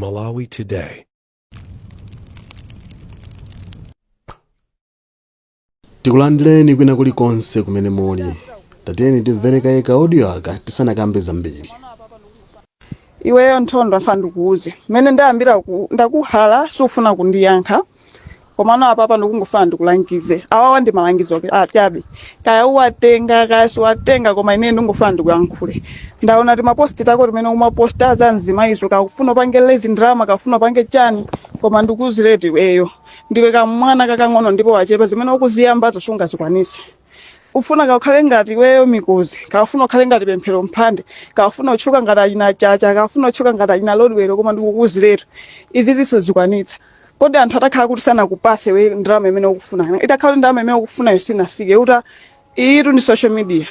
Malawi Today. Tikulandireni kwina kulikonse kumene muli. Tatiyeni timvere kaye ka audio aka tisanakambe zambiri. Iweyo Nthondo, afa ndikuuze mmene ndayambira ndakuhala, sufuna kundiyankha, komano apapa ndikungofuna ndikulangize. Awawa ndi malangizo chabe, kaya uwatenga kaya siwatenga, koma ine ndingofuna ndikuyankhule. Ndaona timaposti tako timene umaposta za mzimayizo, kakufuna upange lezi ndalama, kakufuna upange chani, koma ndikuuziretu, iweyo ndiwe kamwana kakang'ono ndipo wachepa. Zimene ukuziyambazo sungazikwanise. Ufuna kakhale ngati iweyo Mikozi, kafuna ukhale ngati Pemphero Mphande, kafuna utchuka ngati achina Chacha, kafuna utchuka ngati achina Lodwero, koma ndikukuuziretu, izi zisozikwanitsa. Kodi anthu atakhala kuti sanakupase we ndalama imene ukufuna, itakhala kuti ndalama imene ukufunayo sinafike, uta iyitu ndi social media,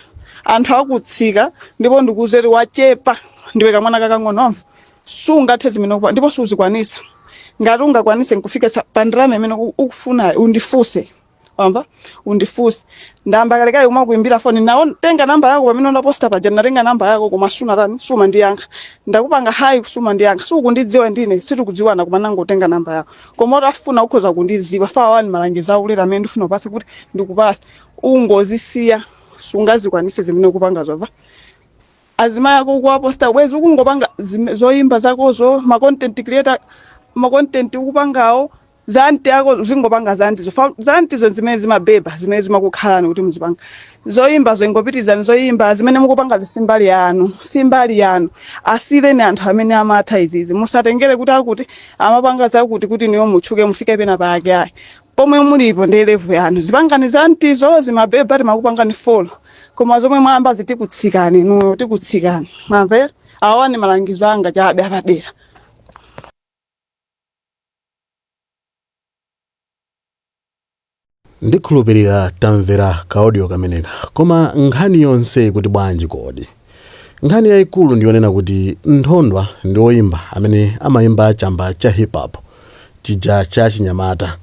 anthu akutsika. Ndipo ndikuuzeti, wachepa, ndiwe kamwana kakang'ono, wamva? Sungathe zimene ukupa ndipo suzikwanisa. Ngati ungakwanise nkufika pa ndalama imene ukufunayo, undifuse, wamva? Undifuse. Ndamba kalekale kumakuimbira foni, nawo tenga namba yako pamene unaposta paja, ndatenga namba yako koma sunatani, sumandiyankha. Ndakupanga hi, sumandiyankha. Sukundidziwa, ndine sitikudziwana, koma nangotenga namba yako. Koma utafuna ukhoza kundidziwa. Fawani malangizo aulere amene ndifuna upase kuti ndikupase, ungozisiya, sungazikwanise zimene ukupanga zova azimayi ako ukuwaposta. Bwezi ukungopanga zoyimba zakozo, ma content creator, ma content ukupangawo, za auntie ako, zingopanga za auntiezo. Za auntiezo zimene zimabeba, zimene zimakukhalani kuti muzipanga zoyimba, zingopitizani zoyimba. Zimene mukupanga zisimbali yanu, simbali yanu. Asireni anthu amene amatha izizi. Musatengere kuti akuti amapanga zakuti kuti niyo mutchuke, mufike pena pake. Ayi, pomwe mulipo ndi level yanu, zipangani za auntiezo, zimabeba, timakupangani follow, koma zomwe mwayamba zitikutsikani nuyo, tikutsikani, mwamvera? Awa ni malangizo anga chabe apadera. Ndikhulupirira tamvera ka audio kameneka, koma nkhani yonse ikuti bwanji kodi? Nkhani yayikulu ndiyonena kuti Nthondwa ndi woyimba amene amayimba chamba cha hip hop chija cha chinyamata,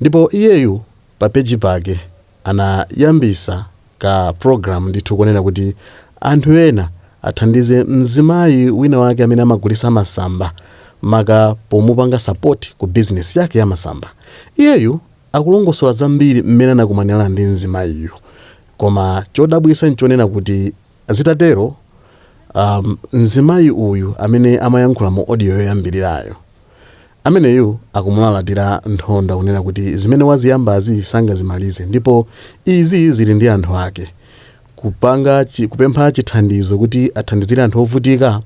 ndipo iyeyu pa page pake anayambisa ka program ndithu kunena kuti anthu ena athandize mzimayi wina wake amene amagulisa masamba, maka pomupanga support ku business yake ya masamba. Iyeyu akulongosola zambiri mmene anakumanirana ndi mzimayiyu, koma chodabwisa nchonena kuti zitatero, mzimayi uyu amene amayankhula mu audio yoyambirirayo, ameneyu akumulalatira Nthondwa kunena kuti zimene waziyambazi sangazimalize, ndipo izi zili ndi anthu ake. Kupanga kupempha chithandizo kuti athandizire anthu ovutika,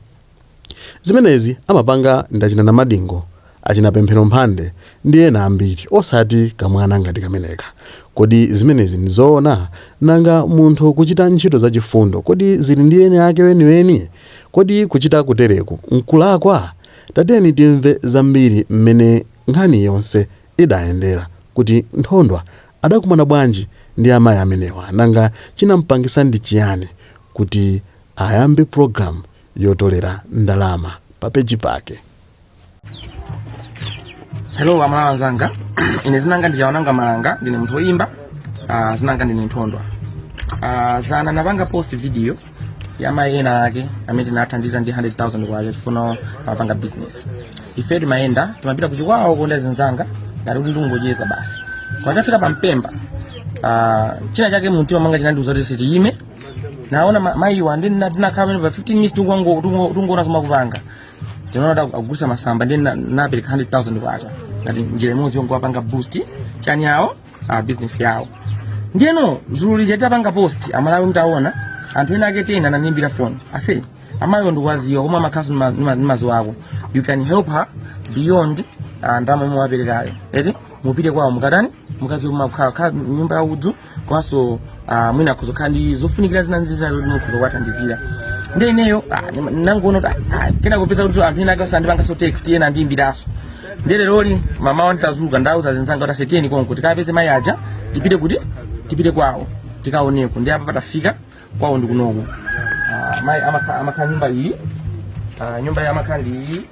zimenezi amapanga ndachina Namadingo, achina Pemphero Mphande ndi ena ambiri, osati kamwana ngati kameneka. Kodi zimenezi ndi zoona? Nanga munthu kuchita ntchito zachifundo, kodi zili ndi ene ake weniweni? Kodi kuchita kutereku nkulakwa? Tatiyeni timve zambiri mmene nkhani yonse idayendera, kuti Nthondwa adakumana bwanji ndi amayi amenewa, nanga chinampangisa ndi chiyani kuti ayambe program yotolera ndalama pa page pake. Hello Amalawi anzanga, ine zinanga ndi Chawananga Malanga, ndine munthu woyimba, zinanga ndine Nthondwa. Zana napanga post video ya mayi ena ake amene tinathandiza ndi 100,000 kwacha tifuna apanga business. Ife timayenda, timapita kuchikwawo konda zinzanga ngati kuti tikungocheza basi. Koma tafika pa Mpemba, china chake mumtima mwanga chinandiuza kuti sitiyime. Naona mayiwa ndi tinakhala pamene pa 15 minutes tikungoona zomwe akupanga. Tinaona kuti akugulitsa masamba, ndi napereka 100,000 kwacha ngati njira imodzi yongowapanga boost chani yawo, business yawo. Ndiyeno dzulo lija titapanga post, Amalawi mtaona, anthu ena ake tena anandiyimbira phone, ase amayiwo ndikuwaziwa komwe amakhalanso ndimaziwako, you can help her beyond ndalama imwe waperekayo eti. Mupite kwawo, mukatani, mukaziwe makhala nyumba ya udzu, komanso mwina akhoza kukhala ndi zofunikira zina ndi zina zoti mukhoza kuwathandizira. Ndi ineyo nangoona kuti kena kupeza kuti anthu ena ake asandipanganso text, ena andiyimbiraso. Ndiye leroli mamawa nditazuka, ndauza zinzanga kuti asetiyeni konko tikapeze mayi aja, tipite kuti tipite kwawo tikaoneko. Ndi apa patafika kwawo ndi kunoku. Mayi amakhala nyumba iyi, nyumba iyi amakhala ndi iyi.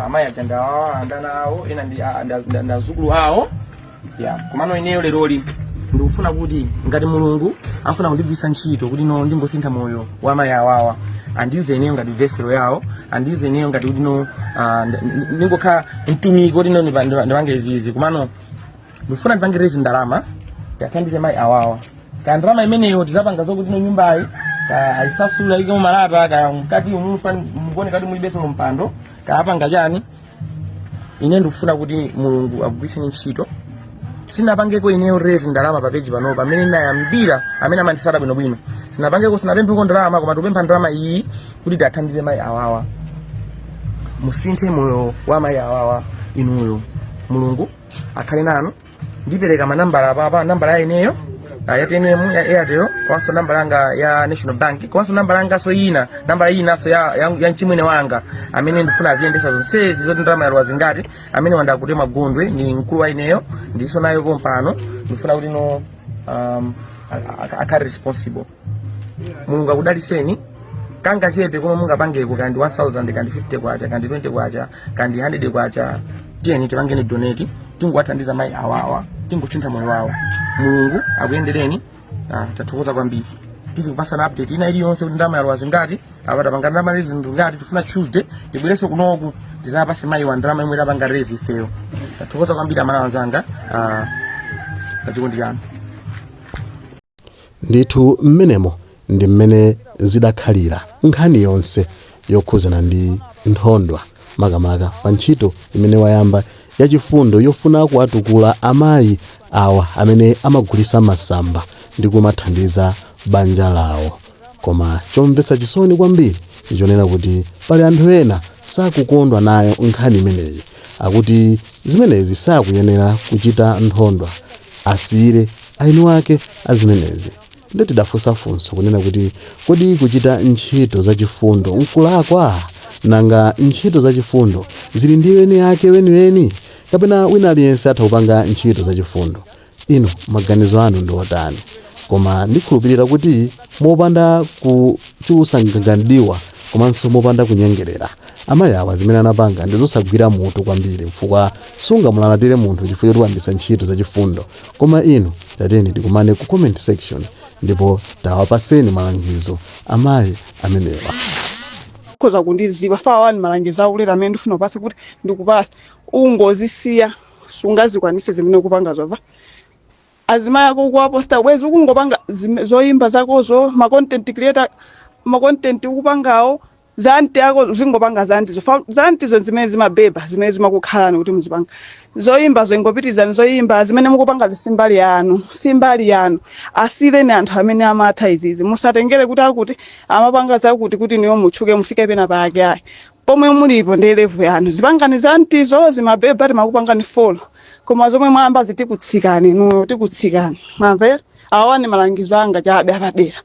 Mayi aja ndawawa ndana awo ena ndi ndazukulu awo ya. Komano ineyo leroli ndikufuna kuti ngati Mulungu afuna kundigwiritsa ntchito kuti no ndingosintha moyo wa mayi awawa, Andiuze ineyo ngati vessel yawo, andiuze ineyo ngati kuti no, ningokhala mtumiki kuti no, ndipange izizi. Komano ndikufuna ndipange raise ndalama, tiathandize mayi awawa. Ka ndalama imeneyo tizapanga zokuti no, nyumbayi ka ayisasula, ike mumalata, ka mkati umufa mugone kati mulibenso mpando, ka apanga chani. Ine ndikufuna kuti Mulungu akugwiritseni ntchito. Sinapangeko ineyo raise ndalama pa page panopa pamene ndinayambira, amene amandisata bwinobwino, sinapangeko, sinapempheko ndalama, koma tikupempha ndalama iyi kuti tiathandize mayi awawa. Musinthe moyo wa mayi awawa inuyo. Mulungu akhale nanu. Ndipereka manambala apapa: nambala ya ineyo, ya TNM, ya Airtel, komanso nambala yanga ya National Bank, komanso nambala yangaso ina, nambala inanso ya mchimwene wanga amene ndifuna aziyendesa zonsezi zoti ndalama yalowa zingati, amene wandakutema gondwe, ni mkulu wa ineyo, ndiso nayo pompano. Ndifuna kuti no, akhale responsible. Mulungu akudaliseni. Kanga chepe komwe mungapangeko, kandi 1000, kandi 50 kwacha, kandi 20 kwacha, kandi 100 kwacha, tiyeni tipangeni donate, tinguwathandiza mayi awawa, tingusintha moyo wawo. Mulungu akuyendereni. Tathokoza kwambiri. Tizikupasana update ina iliyonse kuti ndalama yalowa zingati, apa tapanga ndalama izi zingati. Tifuna Tuesday tibwerenso kunoku, tizapase mayi wa ndalama imwe tapanga raise ifeyo. Tathokoza kwambiri, amana anzanga, pachikondi chanu. Ndithu, mmenemo ndi mmene zidakhalira nkhani yonse yokhuzana ndi Nthondwa, makamaka pa ntchito imene wayamba yachifundo yofuna kuwatukula amayi awa amene amagulisa masamba ndi kumathandiza banja lawo. Koma chomvetsa chisoni kwambiri nchonena kuti pali anthu ena sakukondwa nayo nkhani imeneyi. Akuti zimenezi sakuyenera kuchita Nthondwa, asiyire aini wake azimenezi. Ndetidafunsafunso kunena kuti, kodi kuchita ntchito zachifundo nkulakwa? Nanga ntchito zachifundo zili ndi weni ake weniweni, kapena wina aliyense atha kupanga ntchito zachifundo? Ino maganizo anu ndi otani? Koma ndikhulupirira kuti mopanda kuchulusa mgangandiwa komanso mopanda kunyengerera, amayi awa zimene anapanga ndi zosagwira mutu kwambiri, chifukwa sungamulalatire munthu chifukwa choti wayambitsa ntchito zachifundo. Koma inu, tateni tikumane ku comment section ndipo tawapaseni malangizo amayi amenewa. Ukhoza kundiziwa fawa ni malangizo aulere amene ndifuna upase kuti ndikupasa. Ungozisiya, sungazikwanise zimene ukupanga zova azimayi ako ukuwaposta bwezi ukungopanga zoyimba zakozo, ma content creator, ma content ukupangawo, zanti ako zingopanga zantizo. Zantizo zimene zimabeba, zimene zimakukhalani kuti muzipanga zoyimba, zingopitizani zoyimba zimene mukupanga. Zisimbali yanu, simbali yanu. Asireni anthu amene amatha izizi. Musatengere kuti akuti amapanga zakuti kuti niyo mutchuke, mufike pena pake. Ayi, pomwe mulipo ndi level yanu, zipangani zantizo, zimabeba, timakupangani follow. Koma zomwe mwamba zitikutsikani nuyo, tikutsikani. Mwamvera? Awa ni malangizo anga chabe apadera.